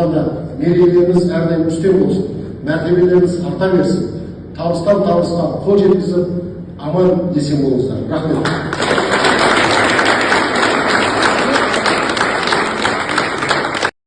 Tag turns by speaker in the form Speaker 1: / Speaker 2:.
Speaker 1: Сондықтан да мерейлеріңіз әрдайым үстем болсын, мәртебелеріңіз арта берсін, табыстан табысқа қол жеткізіп, аман есен болыңыздар. Рахмет.